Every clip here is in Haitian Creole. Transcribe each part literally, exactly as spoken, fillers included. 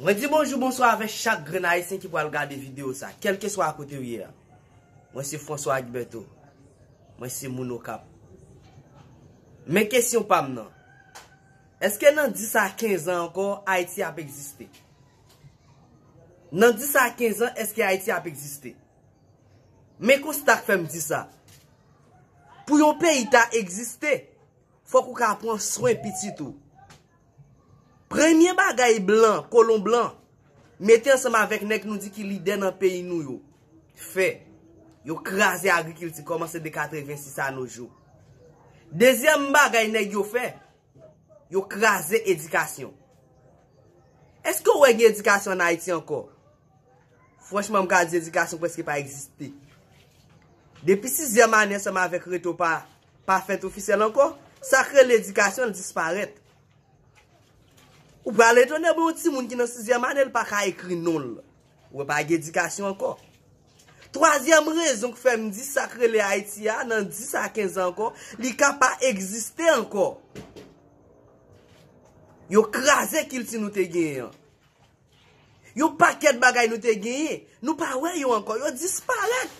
Mwen di bonjou, bonswa avèk chak grenn Ayisyen ki pral gade videyo sa, kèlkeswa kote w ye a. Mwen se François Guiberto. Mwen se moun Okap. Men kesyon pa m nan. Èske nan dis a kenz an ankò, Ayiti ap egziste? Nan dis a kenz an, èske Ayiti ap egziste? Men konsta k fè m di sa. Pou yon peyi ta egziste, fòk ou ka pran swen pitit ou. Premye bagay blan, kolon blan, mete ansanm avèk nèg nou di ki lidè nan peyi nou yo, fè, yo kraze agrikilti kòmanse de katrevensis a no jou. Dezyèm bagay nèg yo fè, yo kraze edikasyon. Èske w wè gen edikasyon ann Ayiti ankò? Franchman, m ka di edikasyon prèske pa egziste. Depi sizyèm ane ansanm avèk reto pa, pa fèt ofisyèl ankò, sa k rele edikasyon, l disparèt. Ou pral etone pou yon timoun ki nan sizyèm ane, l pa ka ekri non l. Ou wè, pa gen edikasyon ankò. Twazyèm rezon k fè m di sa k rele Ayiti a, nan dis a kenz an ankò, li ka pa egziste ankò. Yo kraze kilti nou te genyen an. Yon pakèt bagay nou te genyen, nou pa wè yo ankò, yo disparèt.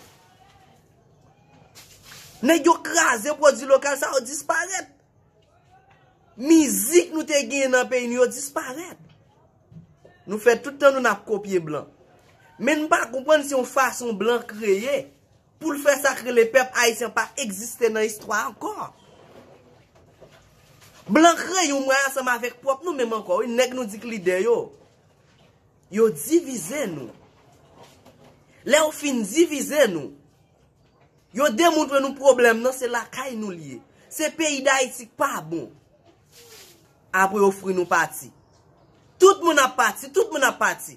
Nèg yo kraze pwodui lokal sa yo disparèt. Mizik nou te genyen nan peyi nou yo disparèt. Nou fè tout tan nou n ap kopye blan. Men n pa konprann se yon fason blan kreye pou l fè sa k rele pèp ayisyen pa egziste nan istwa ankò. Blan kreye yon mwayen ansanm avèk pwòp nou menm ankò, wi, nèg nou di k lidè yo. Yo divize nou. Lè yo fin divize nou, yo demontre nou pwoblèm nan se lakay nou l ye. Se peyi Dayiti k pa bon. Apre yo fri nou pati. Tout moun ap pati, tout moun ap pati.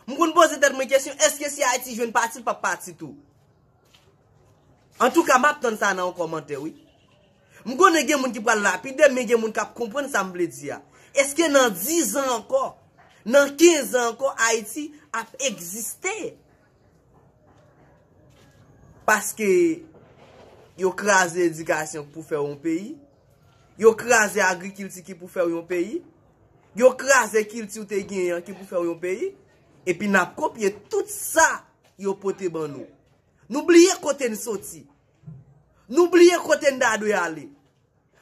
M konn poze tèt mwen kesyon, èske si Ayiti jwenn pati, l p ap pati tou? Antouka, m ap tann sa nan yon kòmantè, wi. M konnen gen moun ki pral lapide m, men gen moun k ap konprann sa m vle di a. Èske nan diz an ankò, nan kenz an ankò, Ayiti ap egziste? Paske yo kraze edikasyon pou fè w yon peyi. Yo kraze agrikilti ki pou fè w yon peyi. Yo kraze kilti w te genyen an ki pou fè w yon peyi. Epi n ap kopye tout sa yo pote ban nou. Nou bliye kote n soti. Nou bliye kote n ta dwe ale.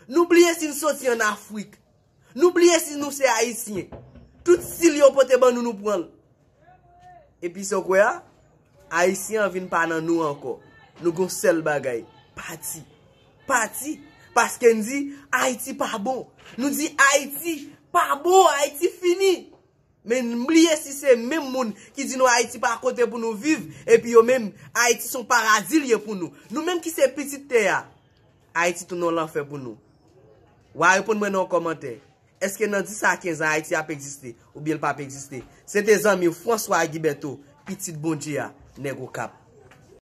Nou bliye si n soti ann Afrik. Nou bliye si nou se Ayisyen. Tout stil yo pote ban nou, nou pran l. Epi sa w kwè a? Ayisyen an vin pa nan nou ankò. Nou gon sèl bagay. Pati. Pati. Paske n di Ayiti pa bon. Nou di Ayiti pa bon, Ayiti fini. Men n bliye si se menm moun ki di nou Ayiti pa kote pou nou viv, epi yo menm, Ayiti se yon paradi l ye pou nou. Nou menm ki se pitit tè a, Ayiti tounen yon lanfè pou nou. W a reponn mwen nan yon kòmantè. Èske nan dis a kenz an Ayiti ap egziste oubyen l p ap egziste? Se te zanmi w François Guiberto, pitit Bondye a, nèg Okap.